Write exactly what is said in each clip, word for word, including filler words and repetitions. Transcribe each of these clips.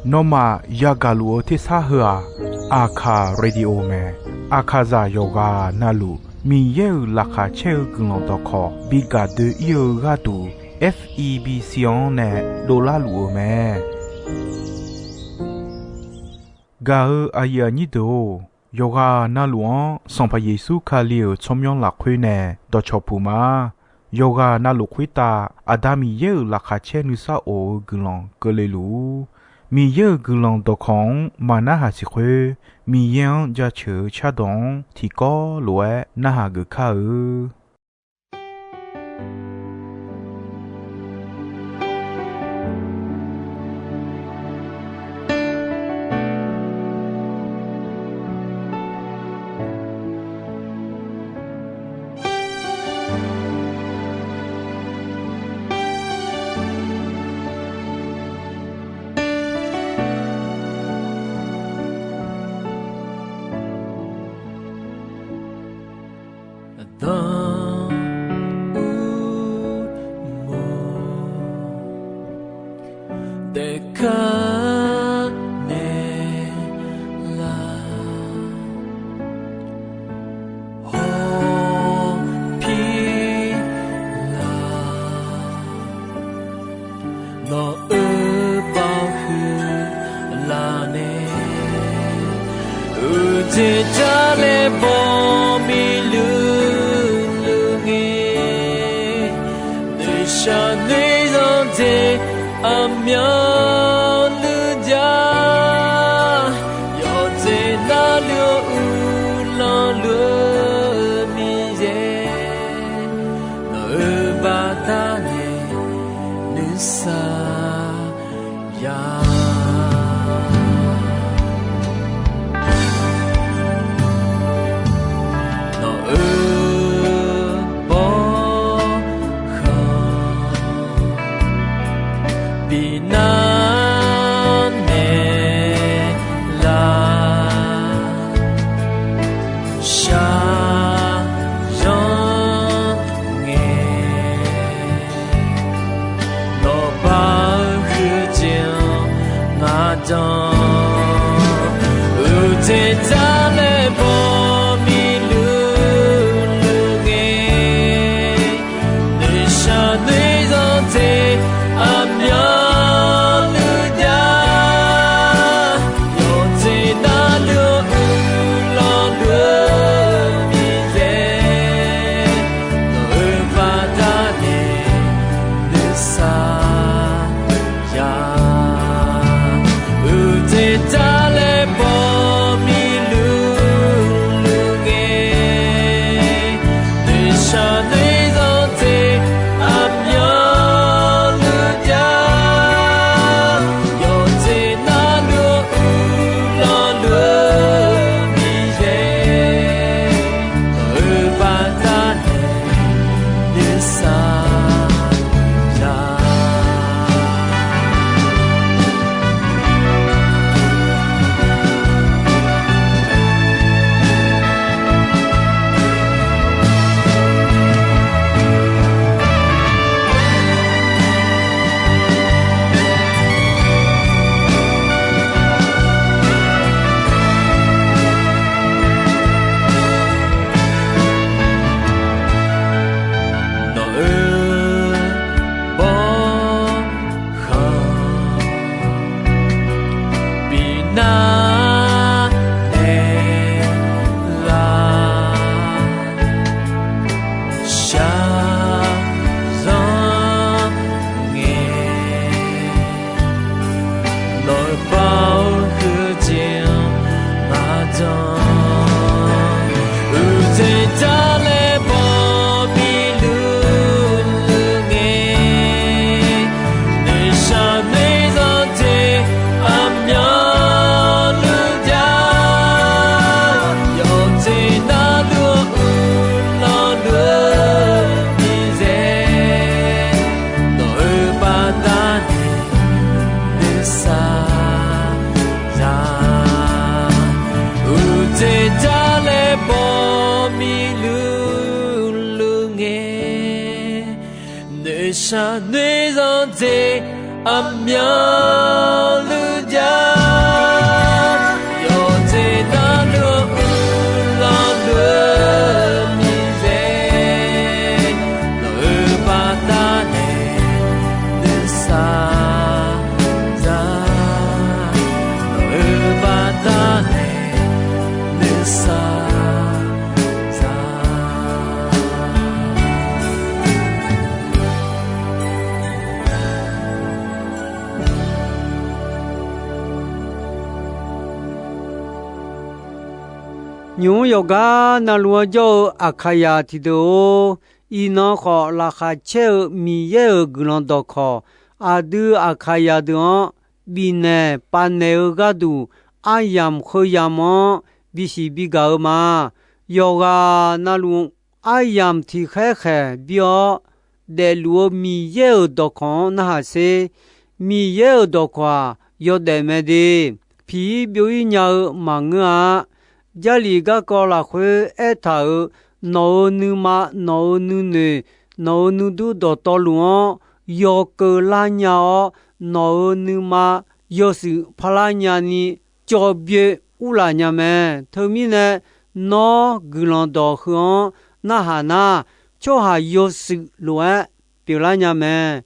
Nawmaf yagaq luf-eu tersar heu-aq, Aqkaq Radio mae. Aqkaqzaq yawqghaq navluf Miqyaer-euq laqkhaq caer-eu guiqlanq dawqkawq bi gaq doe-ir-eu gharduq, F E B C-anr nae dovlar luf-eu mae. Gaq-eu aqyuif aqnyir deuq-or, yawqghaq navluf-anr Sanqpaq Yeqsur Kali-euq tsawrmyanr lafkhoer nae dawqcawq puq ma. Yawqghaq navluf khoertav Aqda Miqyaer-euq laqkhaq caer nuisar of-eu guiqlanq keuvle luf-ur. Miqyaer-euq guiqlanq dawqkawq-anr maqnarhaq siq khoer, Miqyaer-anr jaceuq-eu cardawq-anr tiqkawv lof-aer narhaq geuf kar-eu. Aqdan urmov taef kar naeq lar, hawpir lar, nawq-euq baoq huiq laf nae, uqteq jar laer baw miqluq luq ngae, noeqshaq noeqzanq dzaeq aqmyanluf jav, yawqjeq navluf-eu uqlanq luf-eu Miqyaer, nawq-euq baqda nae nuisar ya. Nawq-euq bawrkhanq bi nar naeq lar, shaqzanr ngae, nawq baoq huiq jeq-anr ngar jan, uqteq jar laer baw miqluq luq ngae, noeqshaq noeqzanq dzaeq aqmyanluf jav, yawqjeq navluf-eu uqlanq luf-eu Miqyaer, nawq-euq baqda nae nuisar ya. Uqteq jar laer baw miqluq luq ngae, noeqshaq noeqzanq dzaeq aqmyanluf jav, yawqjeq navluf-eu uqlanq luf-eu Miqyaer, nawq-euq baqda nae nuisar ya. Nawq-euq bawrkhanq bi nar naeq lar, shaqzanr ngae, nawq-euq baoq huiq jeq-anr ngar jan, uqteq jar laer baw miqluq luq ngae, noeqshaq noeqzanq dzaeq aqmyanluf jav, yawqjeq navluf-eu uqlanq luf-eu Miqyaer, nawq-euq baqda nae nuisar ya. Uqteq jar laer baw miqluq luq ngae, noeqshaq noeqzanq dzaeq Aqmyanluf ja, yawqjeq navluf-eu uiqlanq deuq-eu miqyaer, nawq-euq baqdanae nuisar za, nawq-euq baqdanae nuisar za. Nymq-mr yawqgar navluf-anr jawr-eu Aqkaqyaq tiqdeuq-or, iqnan khawf laqkhaq caer-eu Miqyaer-euq guiqlanq dawqkawq aqdui Aqkaqyaq deuq-anr bifnaeq pavnaeq-eu gharduq, aryamq heu yamq-anr bisiq bigaq-eu ma. Yawqghaq navluf aryamq tiqkhaer khaeq bir-awr, daefluf-eu Miqyaer-euq dawqkawq-anr narhaq sher. Miqyaer-euq dawqkawq-aq, yawdaef mae de. Piq-ir byov-ir nya-eu maqngeur-a. Jarlif garkawv lafkhoer aertaq-euq, nawq-euq nuima, nawq-euq nuinoeq, nawq-euq nuidur dawqtawvluf-anr yawkeuv lar nya-awr, nawq-euq nuima yawshuif parlar nyani cawv byoe urlaf nya mae. Teumirnae, nawr guiqlanq dawq heu-anr narhaq nar, tsawrhaq yawshuif lof-aer pyeuflar nya mae.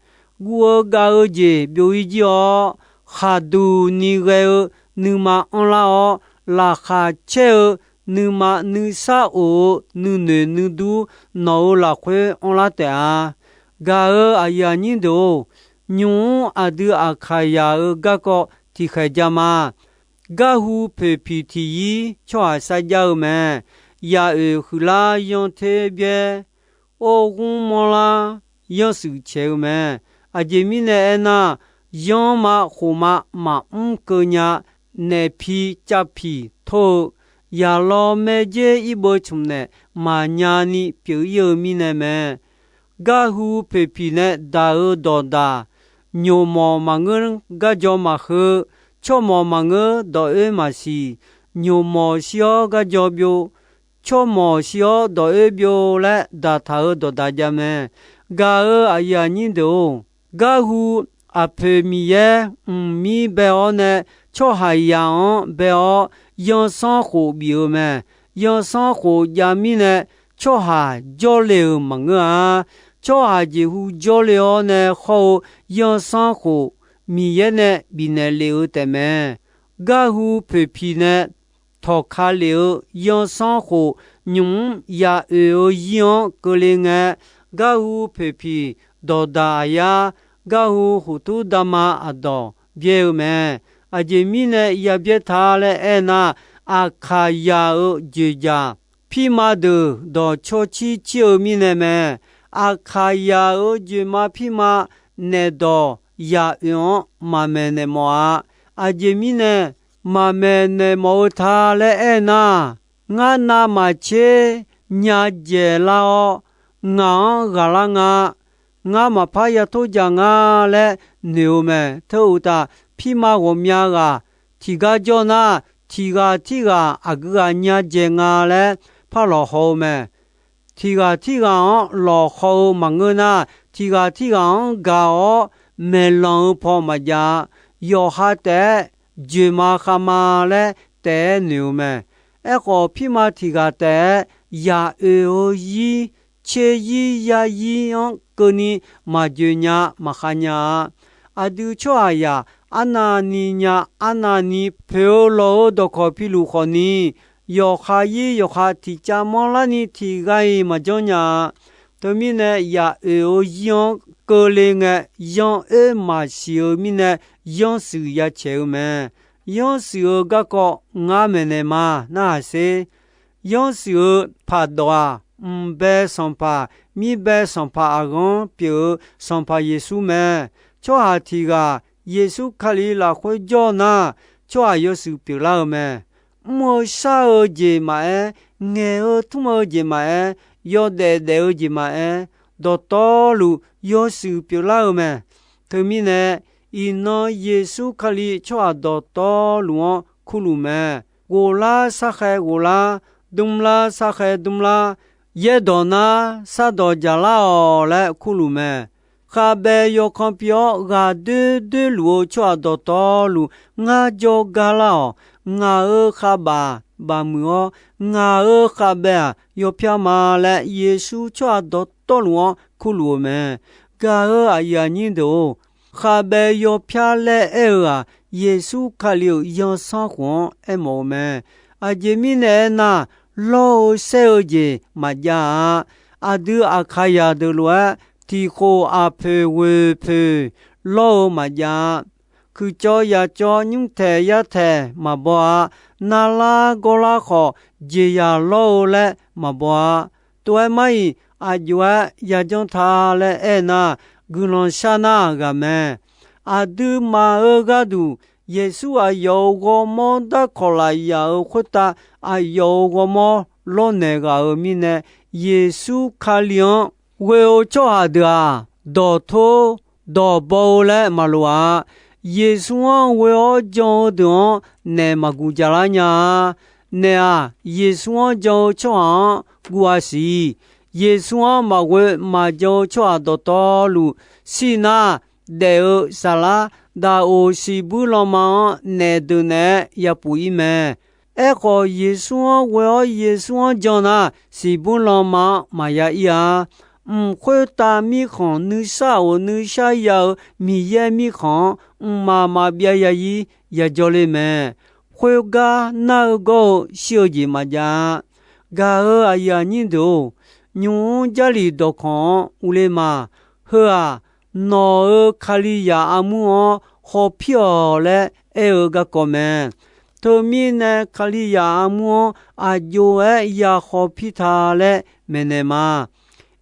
Guv-eu gav-eu jeq byov-ir jir-awr, khaqduq ni ghae-eu nuima anrlar-awr, laqkhaq caer-eu nuima nuisar of-eu nuinoeq nuidur nawq-euq lafkhoer anrlar taef-a. Gaq-euq aqyuif aqnyir deuq-or, nymq-mr aqdui Aqkaqyaq-euq garkawv tiqkhaeq ja ma. Garhu poeqpiq tiq yir tsawrhaq sar jar-eu mae. Yaq oeq huiqlar yanr ter byaer, or ghmr manrlar yanrshuif caeq-eu mae. Aqjeq mirnae aernar, yanrma khofma maqmr keuv nya, naef pi cav piq tor-eu, yaqlaw maerdzer irbeuv cmq naeq maqnya ni pyeuf-ir-eu mirnae mae. Garhu poeqpiq nae daq-euq dawqdaq, nyoqmawq maqngeur garjaw maqheu, tsawrmawq maqngeur dawq oer maqsiq, nyoqmawq shir-awr garjaw byov, tsawrmawq shir-awr dawq oer byov laer daqtaq-euq dawqdaq jav mae. Gaq-euq aqyuif aqnyir deuq-or, garhu aqpoeq Miqyaer mqmir bae-awr nae tsawrhaqzaq-anr bae-awr yanrsanrkhof bif-eu mae. Yanrsanrkhof jav mirnae, tsawrhaq jawrle-euq maqngeur-a. Tsawrhaq jeqhu jawrle-awr nae khawr-eu yanrsanrkhof Miqyaer nae bifnaeq lef-eu taefmae. Garhu poeqpiq nae tawqka lef-eu yanrsanrkhof nymq-mr yaq oeq-eu zir-anr keuvle ngae, garhu poeqpiq dawqdaq aqyar, garhu huqtur dama aqdawq byaer-eu mae. Aqjeq mirnae ya byaer ta laer aernar, Aqkaqyaq-euq joeqjaq pirma deuq dawqcawq cir cir-eu mirnae mae. Aqkaqyaq-euq joeqma pirma naef dawq yaq oeq-anr maqmaeq naeq mawf-a. Aqjeq mirnae maqmaeq naeq mawf-eu ta laer aernar, ngar navmaqtser nya dzaeqlar-awr, ngaq-anr ghaqlar nga, ngar maqpar yator jaq nga laer noeq-eu mae. Teu uqtaf, pirma ghawqmya ghaq tiqgar jawr nar, tiq ghaq tirghaq aqgeu ghaq nya dzaeq nga laer par lawqhaw-eu mae. Tiq ghaq tirghaq-anr lawqhaw-eu maqngeur nar, tiq ghaq tirghaq-anr gaq-awr maeqlanq-eu paw maqjav-a. Yawqha taef-aer joeqma khavma laer taef-aer noeq-eu mae. Aerkhawf, pirma tiq ghaq taef-aer yaq oeq-eu zir, tser zir, yar zir-anr keuvni maqjoeq nya maqkhav nya-a. Aqdui tsawrhaqzaq arnavni nya arnavni poeq-eu lawq-eu dawqkawq piluf khawfni, yawqha zir yawqha tiq cav manrlarni tiq ghaq-iq maqjanr nya-a. Teumirnae, yaq oeq-eu zir-anr keuvle ngae, yanr oer maqsiq-eu mirnae, yanrshuif ya caeq-eu mae. Yanrshuif-eu garkawv ngar maeqnaeq ma narhaq sher. Yanrshuif-eu paqdawq-aq, mqbae Sanqpaq, mirbae Sanqpaq aqghanr pyeuf-eu Sanqpaq Yeqsur mae. Tsawrhaq tiq ghaq Yeqsur Kali lafkhoer jawr nar, tsawrhaq yawshuif pyeuflar-eu mae. Mr-eu shar-eu jeq maqaer, ngaeq-eu tmr-eu jeq maqaer, yawdaef daef-eu jeq maqaer, dawqtawvluf yawshuif pyeuflar-eu mae. Teumirnae, iqnan Yeqsur Kali tsawrhaq dawqtawvluf-anr kurluf mae. Ghoflar sarkhae ghoflar, dmlar sarkhae dmlar, yaerdawq nar sardawq jaqlar-awq laer kurluf mae. Khavbaev yawkan pi-awr ghaqdoer doerluf-eu tsawrhaq dawqtawvluf ngar jawrgar lar-awq. Ngaq-euq khavbaf bafmuiq-awr, ngaq-euq khavbaev-aq yawpyar ma laer, Yeqsur tsawrhaq dawqtawvluf-anr kurluf-eu mae. Gaq-euq aqyuif aqnyir deuq-or, khavbaev yawpyar laer aer-eu-aq, Yeqsur Kali-euq zanrsanrkhof-anr aermawf-eu mae. Aqjeq mirnae aernar, lawr-eu saer-eu jeq maqjav-a. Aqdui Aqkaqzaq deuq lof-aer, tiqkhof aqpoeq ghoeq poeq lawr-eu maqjav-a. Kuiqcawv yaqcawv nymrtaeq yartaeq maqbaw-a. Narlar gawrlar khawf, jeqzaq lawr-eu laer maqbaw-a. Tov-aer mar-iq, aq jov-aer yajanr ta laer aernar, guiqlanq shar nar ghaq mae. Aqduimaf-euq gharduq, Yeqsur aqyawf-euq ghawrmawr darkawq lafyaq-euq khoertav aqyawf-euq ghawrmawr lawrnaeq ghaq-euq mirnae, Yeqsur Kali-anr ghoe-eu tsawrhaq deuq-aq, dawqtor dawqbaw-eu laer maqloq-a. Yeqsur-anr ghoe-awr jan-eu deuq-anr naef maqguq jaqlar nya-a. Naef-aq, Yeqsur-anr jan-eu tsawrhaq-anr guv-a siq. Yeqsur-anr maqghoe maqjan-eu tsawrhaq dawqtawvluf, shir nar daef-eu saflar daqoq siqbuir lanma-anr naef deuq naeq-aer yapuf ir mae. Aerkhawf, Yeqsur-anr ghoe-awr Yeqsur-anr jan nar, siqbuir lanma-anr maqya ir-a. Mq khoertav mirkhanq nuisar of nuisar ya-eu Miqyaer mirkhanq-anr mqmaq maqbyav ya ir yajawr le mae. Khoergar nar-eu gawr-eu shir-eu jeq maqjav-a. Gaq-euq aqyuif aqnyir deuq-or, nymq-mr Jarlif dawqkawq-anr urler ma. Heu-aq, nawq-euq Kalizaq armur-anr hawpir-awq laer aer-eu garkawv mae. Teumirnae, Kalizaq armur-anr aq jov-aer ya hawpir ta laer maeqnaeq ma.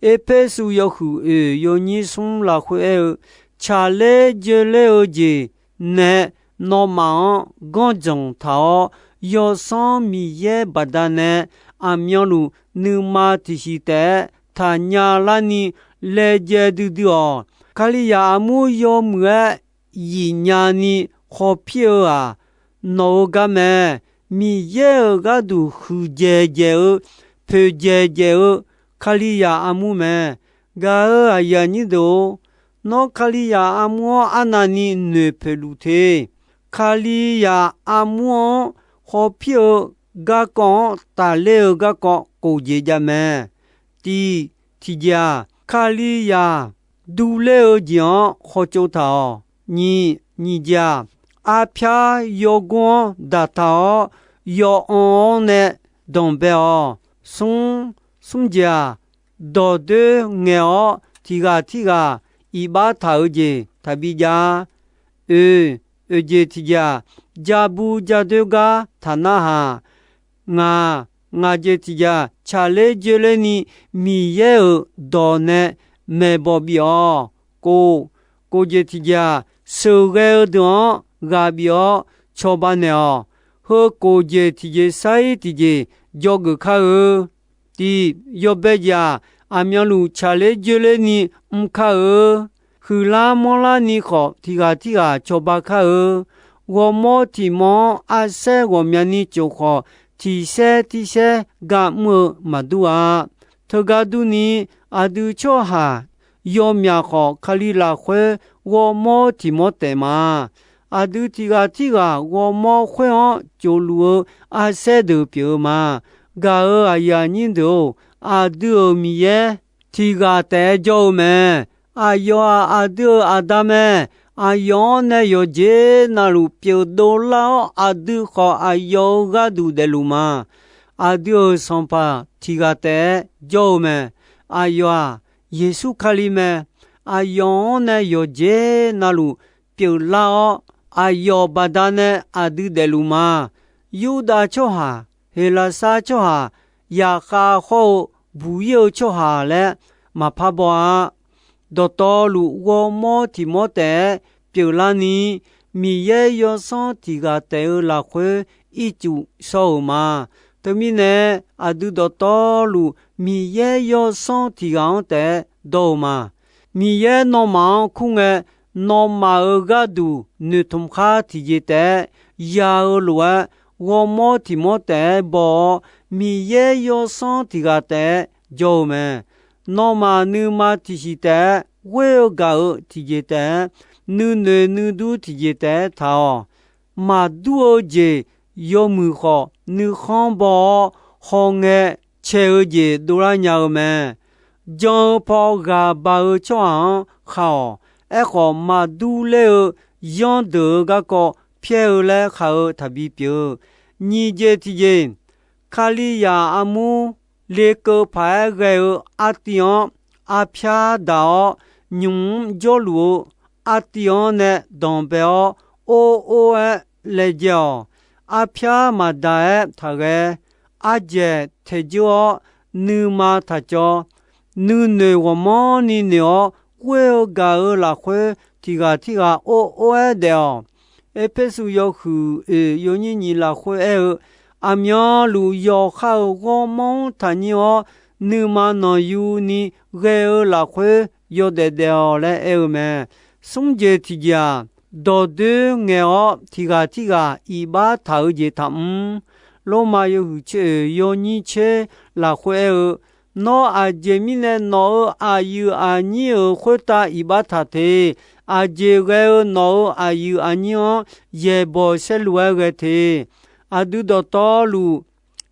Erpersu yawhuiq oeq yawnyir smr lafkhoer aer-eu, tsaqler joeler-eu jeq nae nawmaf-anr ganrdzanq taq-awr, Yawsanr Miqyaer baqdanae aqmyanluf nuima tiqsiq taef-aer taqnya larni laejae duidui-awq. Kalizaq armur yawmuiq-aer yifnya ni hawpir-eu-aq, nawq-euq gar mae. Miqyaer-euq gharduq huiqdzaeq dzaeq-eu, poeqdzaeq dzaeq-eu Kalizaq armur mae. Gaq-euq aqyuif aqnyir deuq-or, nawr Kalizaq armur-anr arnavni noeqpoeq luf te. Kalizaq armur-anr hawpir-eu garkawv-anr tafler-eu garkawv khof jeq jav mae. Tiq, tiqjeq-aq, Kalizaq durler-eu jeq-anr hawtsov taq-awq. Nyiq, nyiq jeq-aq, arpyar yawgor-anr daqtaq-awr, yawanr-anr nae danqbae-awq. Smr, smr jeq-aq, dawqdoer ngaeq-awr tiq ghaq tirghaq iqbax taq-eu jeq taqbi jav-a. Oe, oeqjeq tiqjeq-aq, jabu jadoer gar taq narhaq. Ngaq, ngaq jeq tiqjeq-aq, tsaqler joerlerni Miqyaer-euq dawq nae maeqbawq bif-awq. Kof, kof jeq tiqjeq-aq, sheuqghae-eu deuq-anr ghaq bif-awr cawba naeq-awq. Heu kof jeq tiqjeq sar-ir tiqjeq dzawgeuf kar-eu. Tiq, yawbae jeq-aq, aqmyanluf tsaqler joerlerni mr kar-eu. Huiqlar manrlarni khawf, tiq ghaq tirghaq cawba kar-eu. Ghawrmawr tiq mawr-anr arsaer ghawqmyani cof khawf, tiq saer tir saer ga mr-eu maqdur-a. Teugar durni, aqdui tsawrhaq yawmyaq khawf, Kali lafkhoer ghawrmawr tiq mawr taef ma. Aqdui tiq ghaq tirghaq ghawrmawr khoer-anr cof luf-eu arsaer deuq pyeuf-eu ma. Gaq-euq aqyuif aqnyir deuq-or, aqdui-euq Miqyaer tiq ghaq taef-aer jawr-eu mae. Aqyawf-aq, aqdui-euq Aqda mae. Aqyawf-anr nae yawqjeq navluf pyeuf dovlar-awr, aqdui khawf aqyawf-euq gharduq daefluf ma. Aqdui-euq Sanqpaq tiq ghaq taef-aer jawr-eu mae. Aqyawf-aq, Yeqsur Kali mae. Aqyawf-anr nae yawqjeq navluf pyeuflar-awr, aqyawf baqdanae aqdui daefluf ma. Yurdav tsawrhaq, Heqlaqsar tsawrhaq, yaqkhav hawr-eu buq-ir-eu tsawrhaq laer maqpar baw-a. Dawqtawvluf ghawrmawr tiq mawr taef-aer pyeuflarni, Miqyaer Yawsanr tiq ghaq taef-eu lafkhoer ircuf shawr-euq ma. Teumirnae, aqdui dawqtawvluf Miqyaer Yawsanr tiq ghaq-anr taef-aer dawr-eu ma. Miqyaer nawmaf-anr kur ngae, nawmaf-euq gharduq noeqtmq khar tiqjeq taef-aer ya-eu lof-aer, ghawrmawr tiq mawr taef-aer baw-awr, Miqyaer Yawsanr tiq ghaq taef-aer jawr-eu mae. Nawmaf nuima tiqsiq taef-aer ghoer-eu gaq-euq tiqjeq taef-aer, nuinoeq nuidur tiqjeq taef-aer taq-awq. Maqdur-eu jeq yawmuiq khawf, nuikhanr baw-awr, hawngae cae-eu jeq dovlar nya-eu mae. Jan-eu paw ghaq baq-eu tsawrhaq-anr khar-awq. Aerkhawf, maqdur ler-eu yanr deuq-eu garkawv pyaer-eu laer khaq-eu taqbi pyeuf-eu. Nyiq jeq tiqjeq, Kalizaq armur lekeuv paq-aer ghae-eu artiv-anr arpyar daq-awr, nymq-mr jawrluf-eu artiv-anr nae danqbae-awr, or or-aer laejae-awq. Arpyar maqdaq-aer taqghae. Ardzaeq taeq dzeur-awr, nuima taq cawv. Nuinoeq ghawqmanrni noeq-awr, ghoer-eu gaq-euq lafkhoer tiq ghaq tirghaq or or-aer daef-awq. Erpersu yawhuiq oeq yawnyir nyiq lafkhoer aer-eu, aqmyanluf yawqha-euq ghawrmawr-anr taqnyir-awr, nuima nanqyuni ghae-eu lafkhoer yawdaef daef-awq laer aer-eu mae. Smr jeq tiqjeq-aq, dawqdoer ngaeq-awr tiq ghaq tirghaq iqbax taq-eu jeq taqmr. Lormav yawhuiq tser oeq yawnyir tser lafkhoer aer-eu, Nawr aqjeq mirnae nawq-euq aqyuif aqnyir-euq khoertav iqbax taq te. Aqjeq ghae-eu nawq-euq aqyuif aqnyir-anr yaeqbawq saerlu-aer ghae te. Aqdui dawqtawvluf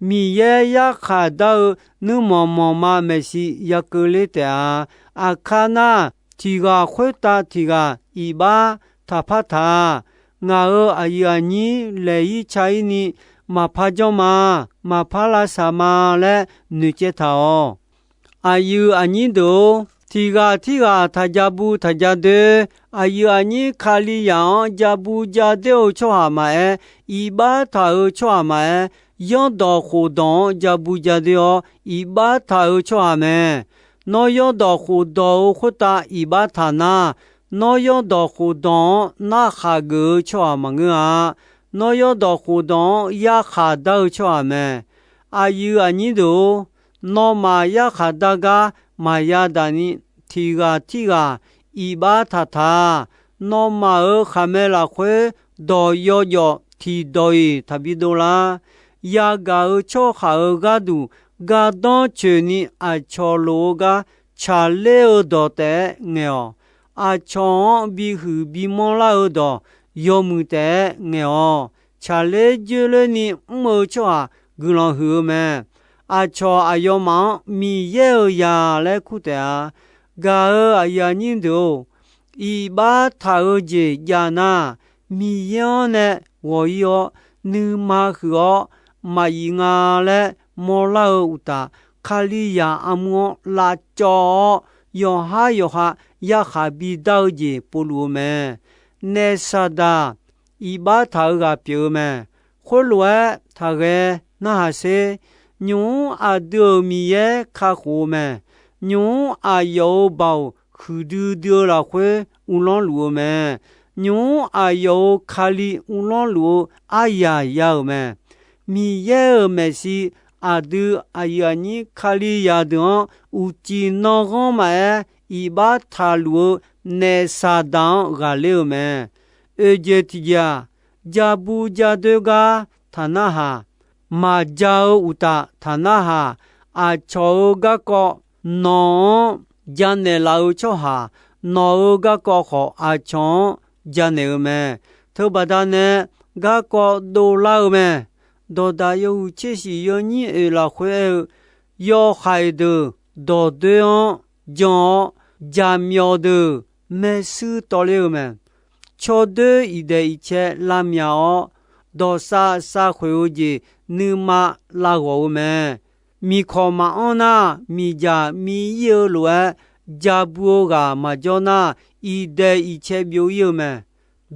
Miqyaer yarkhaq dar-eu nuirmanq manqma maeqshi ya keuvler taef-a. Aqkar nar, tiq ghaq khoertav tiq ghaq iqbax taqpar taq-a. Ngaq-euq aqyuif aqnyir laeq-ir ca-ir ni maqpar janr ma, maqpar lavsaq ma laer noeqcaev taq-awq. Aqyuif aqnyir deuq-or, tiq ghaq tirghaq taq ja bu taq ja doer. Aqyuif aqnyir Kalizaq-anr ja bu ja doer-eu tsawrhaq maqaer, iqbax taq-euq tsawrhaq maqaer, yanrdawq khofdawq-anr ja bu ja doer-awr iqbax taq-euq tsawrhaq mae. Nawr yanrdawq khofdawq-euq khoertav iqbax taq nar, nawr yanrdawq khofdawq-anr narkhaq geuf-eu tsawrhaq maqngeur-a. Nawr yanrdawq khofdawq-anr yarkhaq dar-eu tsawrhaq mae. Aqyuif aqnyir deuq-or, nawmaf yarkhaq dar gar maqya daq ni, tiq ghaq tirghaq iqbax taqtaq. Nawmaf-euq khaqmae lafkhoer dawq yawjawf tiqdawq-iq taqbi dovlar. Yagaq-euq tsawrhaq-euq gharduq gardanr coeqni aqcawq lof-eu gar tsaqler-eu dawq taef-aer ngaeq-awq. Aqcawq-anr bihuiq bimanr lar-eu dawq yawmuiq taef-aer ngaeq-awq. Tsaqler joerlerni mr-eu tsawrhaq guiqlanq huiq-eu mae. Aqcawq aqyawfmaf-anr Miqyaer-euq zaq laer kur taef-a. Gaq-euq aqyuif aqnyir deuq-or, iqbax taq-eu jeq jav nar, Miqyaer-anr nae ghawq-ir-awr, nuima huiq-awr, maqyif nga laer mawrlar-eu uqtaf, Kalizaq armur-anr lavcawv-awr, yawqhar yawqha yarkhaq bidar-eu jeq povluf-eu mae. Naef Saqdaq iqbax taq-eu ghaq pyeuf-eu mae. Khoerlof-aer taqghae narhaq sher. Nymq-mr aqdui-euq Miqyaer kakhof-eu mae. Nymq-mr aqyawf-euq baoq huiqdui dui-eu lafkhoer uvlanr luf-eu mae. Nymq-mr aqyawf-euq Kali uvlanr luf-eu aryaq ya-euq mae. Miqyaer-euq maeqshi aqdui aqyuif aqnyir Kalizaq deuq-anr uqcif nanghanr maqaer, iqbax taqluf-eu naef Saqdaq-anr ghaqler-eu mae. Oeq jeq tiqjeq-aq, ja bu ja doer gar taq narhaq, maqja-eu uqtaf taq narhaq, aqcawq-euq garkawv nawq-anr janaeq laf-eu tsawrhaq, nawq-euq garkawv khawf aqcawq-anr janaeq-eu mae. Teubaqda nae garkawv dovlar-eu mae. Dawqdaq yawhuiq tser shiq yawnyir oeq lafkhoer aer-eu, yawhaiq deuq dawqdoer-anr jan-awr, jaqmyawf deuq maershuir tawv ler-eu mae. Tsawrdoer iqdaeq iqcae lavmyaq-awr, dawqsav savkhoeq-eu jeq nuima lavghawq-eu mae. Miqkawq maqanr nar, miqdzaq mi-ir-eu lof-aer, ja bu-eu ghaq maqjawr nar, iqdaeq iqcae byov-ir-eu mae.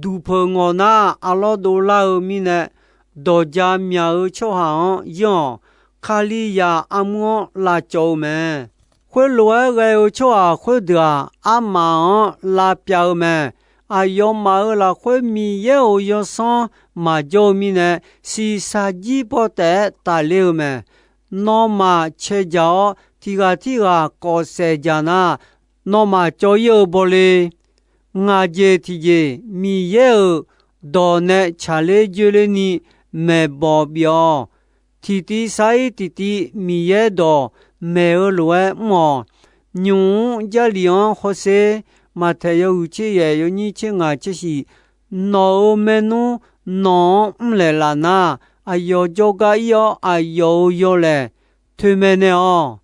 Duqpeuq ngawq nar, arlawr dovlar-eu mirnae, dawqja myaq-eu tsawrhaq-anr yanr-awq. Kalizaq armur-anr lavcawv-eu mae. Khoerlof-aer ghae-eu tsawrhaq khoerdeuq-aq, armaf-anr lavpyav-eu mae. Aqyawfmaf-euq lafkhoer Miqyaer-euq yawsanr maqjawr-eu mirnae, shiqshaq jir paw taef-aer tafler-eu mae. Nawmaf cae dzaq-awr, tiq ghaq tirghaq kawf saef dzaq nar, nawmaf cawv-ir-eu bawle. Ngaq jeq tiqjeq Miqyaer-euq dawq nae tsaqler joerlerni maeqbawq bif-awq. Tiqtiv sar-ir tiqtiv Miqyaer dawq maeq-eu lof-aer mr-awq. nymq-mr Jarlif-anr hawsher. Maqtaeq yawhuiq tser yaef yawnyir tser ngaq tser shif, nawq-euq maernmr nawq-anr mrlaeq laf nar, aqyawf jawrgar ir-awr aqyawf-euq yawlaeq toeqmaeq naeq-awq.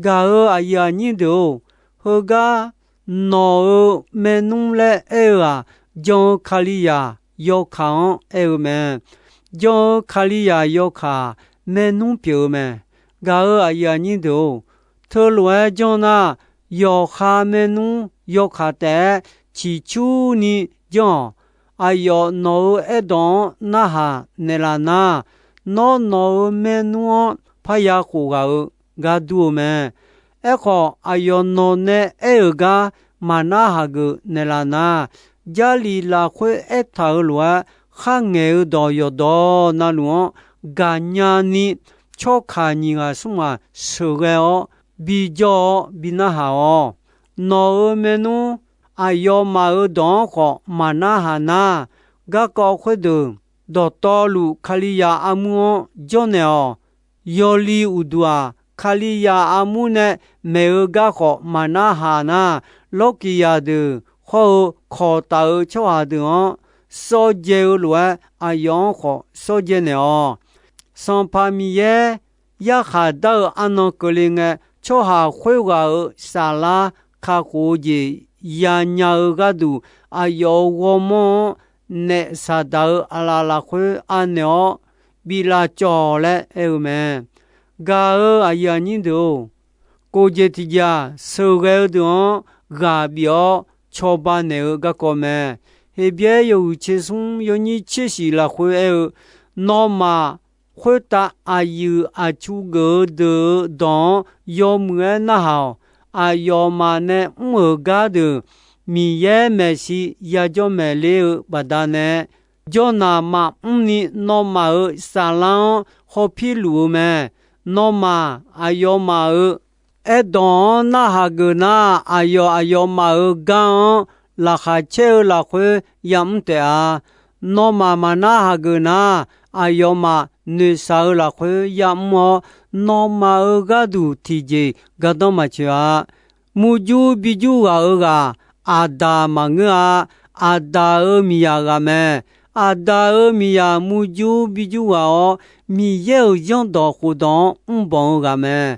Gaq-euq aqyuif aqnyir deuq-or, heugar nawq-euq maernmr laer aer-eu-aq, jan-eu Kalizaq yawkaq-anr aer-eu mae. Jan-eu Kalizaq yawkaq maernmr pyeuf-eu mae. Gaq-euq aqyuif aqnyir deuq-or, teulof-aer janr nar, yawqha maernmr yawkaq taef-aer ciqcurni janr-awq. Aqyawf nawq-euq aerdawq-anr narhaq naeqlaf nar, nawr nawq-euq maernmr-anr parya khof ghaq-eu gar dur-eu mae. Aerkhawf, aqyawf nawq nae aer-euq gar maqnar haq geuf naeqlaf nar, Jarlif lafkhoer aertaq-euq lof-aer, kharngaeq-eu dawq yawqdawq na luf-anr gaqnya ni, tsawrkaq nyiq ghaq smr ghaq sheuqghae-awr bijawr-awr bi narhaq-awq. Nawq-euq maernmr aqyawfmaf-euq dawq-anr khawf maqnar haq nar, garkawv khoerdeuq dawqtawvluf Kalizaq armur-anr jawrnaeq-awq. Yawli uqduq-aq, Kalizaq armur nae maeq-eu gar khawf maqnar haq nar, lawrkiq zaqdeuq hawr-eu kawq taf-eu tsawrhaq deuq-anr sawrdzae-eu lof-aer, aqyawf-anr khawf sawrdzae naeq-awq. Sanqpaq Miqyaer yarkhaq dar-eu arnan keuvle ngae, tsawrhaq khoerghaq-euq saflar kakhof-eu jeq yanya-eu gharduq, aqyawf-euq ghawrmawr-anr naef saqdaq-eu aqlaf lafkhoer anaeq-awr bi lavcawv laer aer-eu mae. Gaq-euq aqyuif aqnyir deuq-or, kof jeq tiq jeq-aq, sheuqghae-eu deuq-anr ghaq bif-awr cawba naeq-eu garkawv mae. Heqbyaer yawhuiq tser smr yawnyir tser shif lafkhoer aer-eu, nawmaf khoertav aqyuif aqtsu geuf-eu deuq-euq dawq-anr yawmuiq-aer narhaq-awq. Aqyawfmaf nae mr-euq gardeuq Miqyaer maeqshi yajawr maeqler-eu baqdanae, jawrnaq maqmr ni nawmaf-euq saflar-anr hawpir luf-eu mae. Nawmaf aqyawfmaf-euq aerdawq-anr narhaq geuf nar, aqyawf aqyawfmaf-euq gar-anr laqkhaq caer-eu lafkhoer yamr taef-a. Nawmaf maqnar haq geuf nar, aqyawfmaf noeqshaq-eu lafkhoer yamr-awr, nawmaf-euq gharduq tiqjeq gardanr maqtsoeq-a. Murjur bijur ghaq-euq ghaq, Aqdaq maqngeur-a. Aqdaq-euq miqzaq ghaq mae. Aqdaq-euq miqzaq murjur bijur ghaq-awr, Miqyaer-euq zanrdawq khofdawq-anr mrbanq-eu ghaq mae.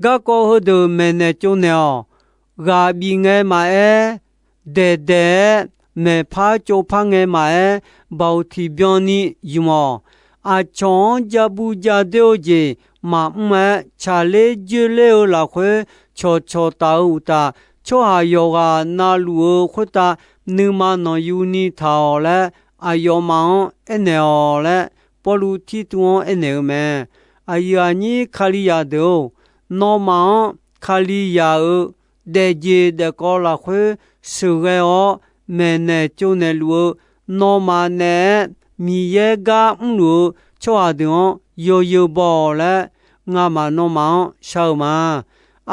Garkawv heudeuq maeqnaeq tsovnaeq-awq. Ghaq bif ngae maqaer, daeqdaeq-aer maeqpar tsovpar ngae maqaer, baoq tiqbyan ni ymq-awq. Aqcawq-anr jabu jadoer-eu jeq maqmr-aer, tsaqler joerler-eu lafkhoer cawqcawq taf-eu uqtaf, tsawrhaq yawqghaq na luf-eu khoertav nuima nanqyuni taq-awq laer, aqyawfmaf-anr aernaeq-awq laer, Pawrluv Tirtuv-anr aernaeq-eu mae. Aqyuif aqnyir Kalizaq deuq-or, nawmaf-anr Kalizaq-euq daefjeq daefkawv lafkhoer sheuqghae-awr maeqnaeq tsovnaeq luf-eu, nawmaf naeq-aer Miqyaer gar mrluf-eu tsawrhaq deuq-anr yawzeu baw-awq laer, ngamaf nawmaf-anr shar-eu ma.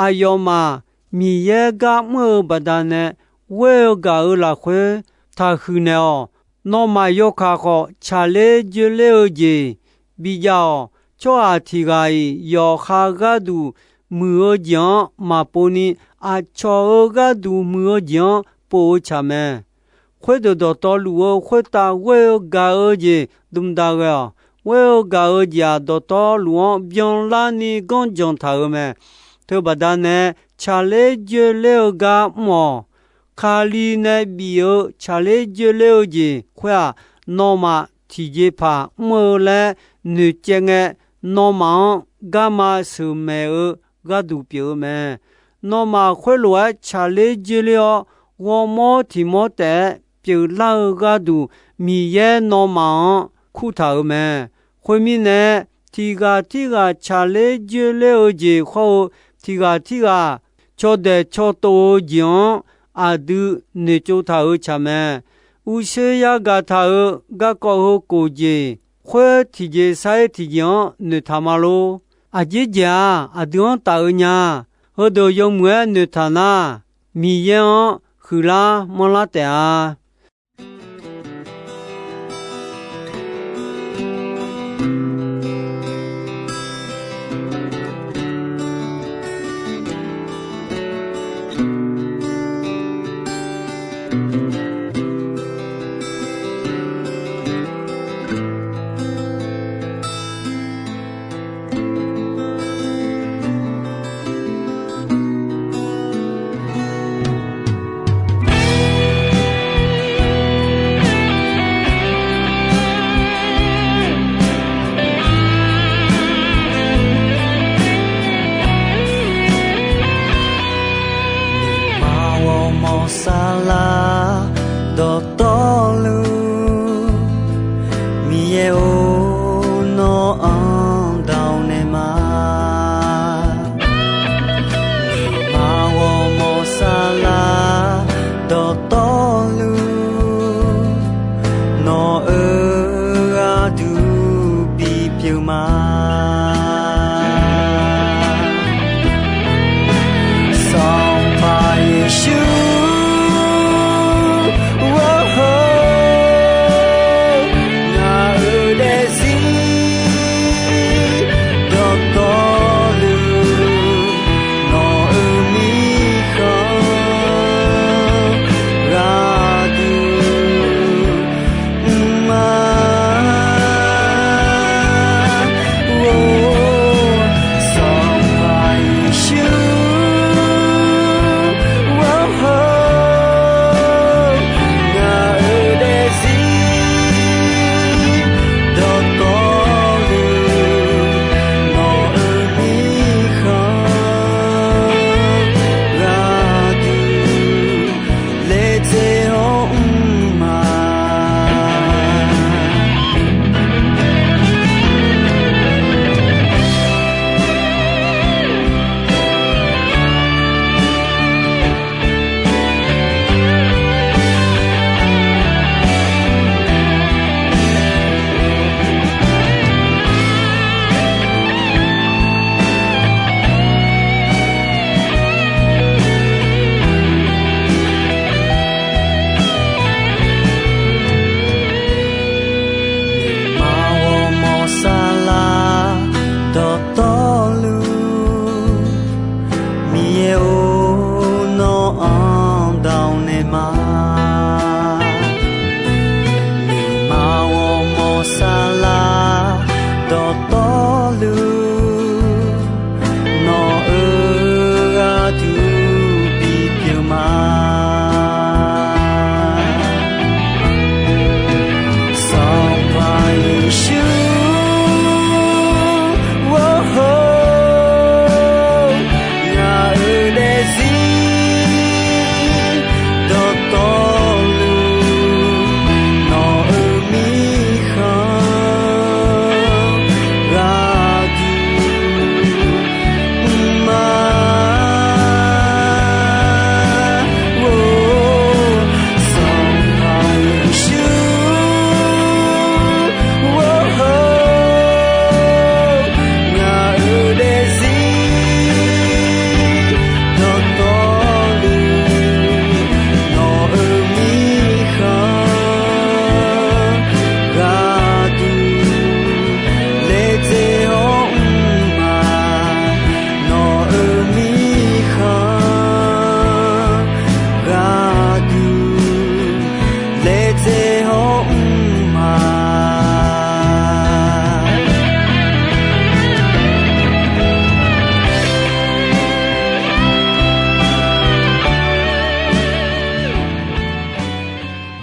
Aqyawfmaf Miqyaer gar mr-eu baqdanae ghoer-eu gaq-euq lafkhoer taqhuiq naeq-awq. Nawmaf yawkaq khawf, tsaqler joerler-eu jeq bijav-awq. Tsawrhaq tiq ghaq-iq yawqha gharduq muiq-eu jeq-anr maqpov ni, aqcawq-euq gharduq muiq-eu jeq-anr pov-eu tsaq mae. Khoerdeuq dawqtawvluf-eu khoertav ghoer-eu gaq-eu jeq dmq da ghae-awq. Ghoer-eu gaq-eu jeq-aq, dawqtawvluf-anr byanlarni ganrjanq taq-euq mae. Teubaqda nae tsaqler joerler-eu gar mr-awq. Kali nae bif-eu tsaqler joerler-eu jeq khoer-aq, nawmaf tiqjeqpaq mr-eu laer noeqcaev ngae, nawmaf-anr garma sheuqmaeq-eu gharduq pyeuf-eu mae. Nawmaf khoerlof-aer tsaqler joerler-awr, ghawrmawr tiq mawr taef-aer pyeuflar-eu gharduq, Miqyaer nawmaf-anr kurtaq-euq mae. Khoermirnae, tiq ghaq tirghaq tsaqler joerler-eu jeq hawr-eu, tiq ghaq tirghaq cawdaeq cawtov-eu jeq-anr aqdui noeqtsov taq-euq tsaq mae. Uqshoe yagaq taq-euq garkawv heu kof jeq khoer tiqjeq sar-ir tiqjeq-anr noeqtaq ma lor. Aqjeq jeq-aq, aqdui-anr taf-eu nya. Heudeuq yawmuiq-aer noeqtaq nar, Miqyaer-anr huiqlar manrlar taef-a.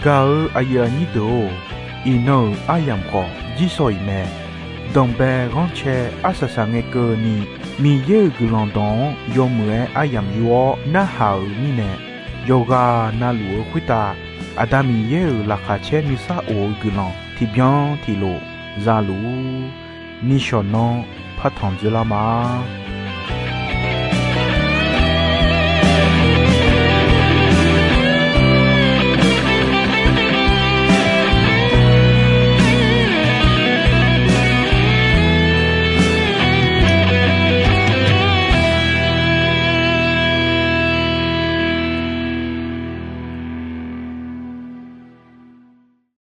Gaq-eu aqyuif aqnyir deuq-or, iqnan-euq aryamq khawf jirsawq iq mae. Danqbae ghanrcae arsaq saq ngae keuvni, Miqyaer-euq guiqlanq dawq-anr yawmuiq-aer aryamq yur-awr narhaq-euq mirnae, yawqghaq navluf-eu khoertav Aqda Miqyaer-euq laqkhaq caer nuisar of-eu guiqlanq tiqbyan tiqlof za luf-ur. Nishawq nanr partanq dzoerlar ma.